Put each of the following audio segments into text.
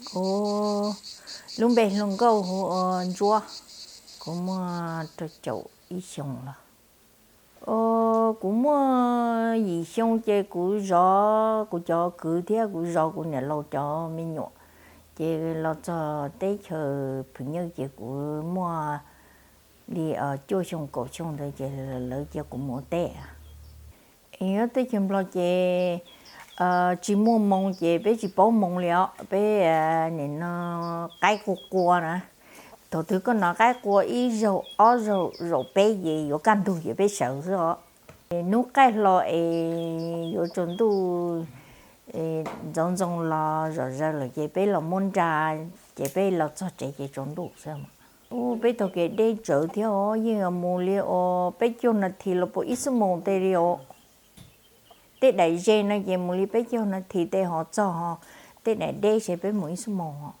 Kuv lub npe hluas nkauj hu ua Ntsuab, kuv muaj rau caum ib xyoos los. Kuv muaj yim xyoo ces kuv zov kuv cov kwv thiab kuv zov kuv niam laus cov me nyuam, ces los txog teb chaws Phwm Nyuj ces kuv muaj li cuaj xyoo kaum xyoo ntawd ces lawv cia kuv mus ua teb. Nyob teb chaws Nplog ces tsis muaj moo ces peb tsis paub moo li os, peb nim no qaib qua qua na. Thaum twg koj hnov qaib qua ib zaug ob zaug zaum peb ces yuav kaj ntug ces peb sawv xwb os. Hnub qaij hlo es yuav tsaus ntuj, ntxoov ntxoo los zom zaws lawm ces peb los muab nra, ces peb los txog tsev ces tsaus ntuj xwb. Peb taug kev deb tsawv thiab os, yeej mus li uas peb caug nas this los puas ib xuab moos tej li os. Tej daim ze no ces mus li peb caug nas this tej ho txog, tej daim deb ces peb mus ib xuab moos.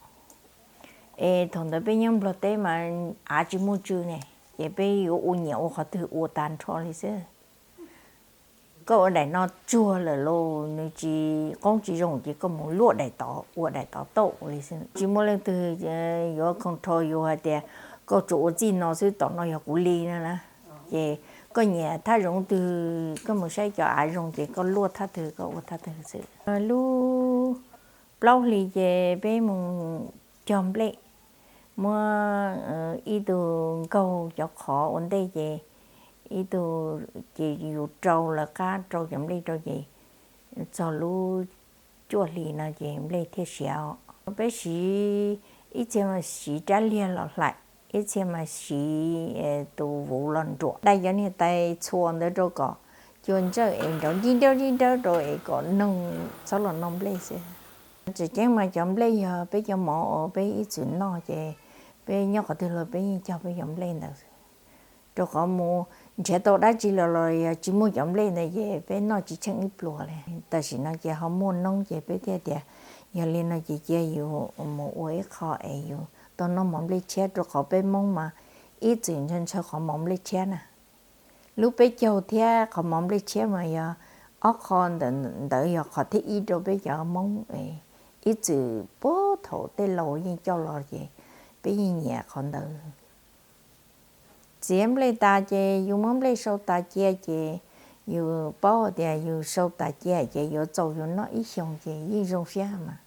Es thaum ntawd peb nyob Nplog teb mas av tsis muaj tsw ne, ces peb yuav ua nyiam ua qhov twg ua tag nrho li xwb. Koj ua daim no tsuag lawm los nws tsis qoob tsis zoo ces koj mus luaj daim tod ua daim tod tau li xwb. Tsis muaj leej twg yuav control yus hais tias koj tsuas ua txij no xwb, tom no yog kuv li no na. Ces koj nyiam thaj zoov twg koj mus saib cov av zoo ces koj luaj thaj twg koj ua thaj twg xwb. Lub plaub hlis ces peb mus cog nplej, muab ib tug nkaug cov qhov ua ntej ces ib tug ces yus rau lawv qab rau cov nplej rau ces txog lub cuaj hlis no ces nplej thiaj siav. Peb siv, ib txhia mas siv rab liag los hlais, ib txhia mas siv tus vuv los nruam, dai cov niag tais txhua ntawd rau kom cua ntsawj es nrov ntsib nrawb ntsib nrawb rau es kom noog txhob los noj nplej xwb. Tseem ceeb mas cov nplej yog peb cov mov uas peb ib txwm noj ces peb nyob qhov twg los peb yeej cog peb cov nplej ntawd xwb. Rau qhov mus nrhiav tau dab tsi los los yog tsis muaj cov nplej ntawd ces peb noj tsis tsheej ib pluag li. Tam sim no ces ho muaj noob ces peb thiaj tias yog li no ces cia yus mus ua ib qho es yus tau noj mov nplej tshiab, rau qhov peb Hmoob mas ib txwm ntshaw ntshaw qhov mov nplej tshiab na. Lub peb caug thiab qhov mov nplej tshiab mas yog ob qho ntawd yog qhov thib ib rau peb cov Hmoob. Ib txwm puag thaum tej laus yeej coj los ces peb yeej nyiam qhov ntawd. Txiav nplej tas ces yus muab nplej sau tas cia ces yus paub tias yus sau tas cia ces yuav txaus yus noj ib xyoos ces yeej zoo siab mas.